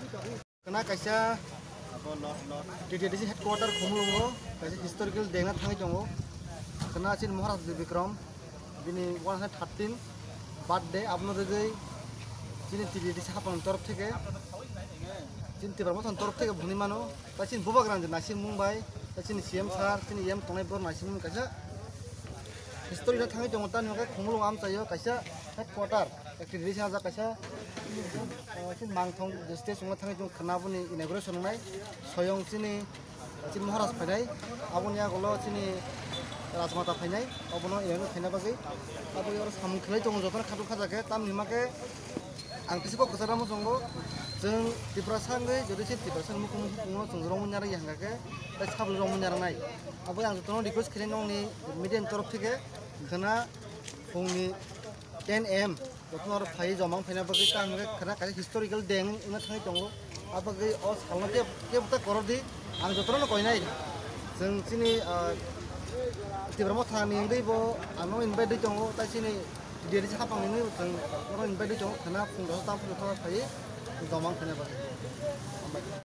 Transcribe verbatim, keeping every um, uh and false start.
Khna kaisa T T A D C headquarter Khumulwngo kaisa historical dengna thangwi tongo. Khna chini Maharaj Bikram bini one hundred thirteen birthday, abono rwgwi chini T T A D C hapang torof theke, chini Tipra Mothani torof theke buni mano. Ta chini Bubagra je naising mung bai, ta chini C M sir, chini M tongnai bor naising mung kaisa history na thangwi tongo, tani hwnkhe Khumulwng amchaio kaisa headquarter, activity sajak kaisa, uh, chini mangthong je stage wngna thangwi tongo khwna boni inauguration wngnai, soyong chini, chini Maharaj phainai, aboni yagulo chini Rajmata phainai, obono inauguration khaina bagwi, aboni oro samung khlai tongo jotono khatung khajakhe, tamni hwnkhe ang kisa kok kwchar ramo chongo, chwng Tiprasa wngwi jodi se Tiprasa ni mukhung mukhung chwng romwi narwk ya hwnkha khe, tei sabri romwi narwknai. Abo ang jotono request khainai nokni media ni torof theke, khwna phungni ten A M jotono oro phai joma wng phaina bagwi ta hwnkhe khwna kaisa historical day wngna thangwi tongo. Abo bagwi o salno kebo ta korok di, ang jotono koinai. Chwng chini, ah, Tipra Mothani wngwi bo ano invite di tongo, tai chini T T A D C hapang ni wngwi bo chwng oro invite di tongo, khwna phung rok tam phung rok phai joma wng phaina bagwi.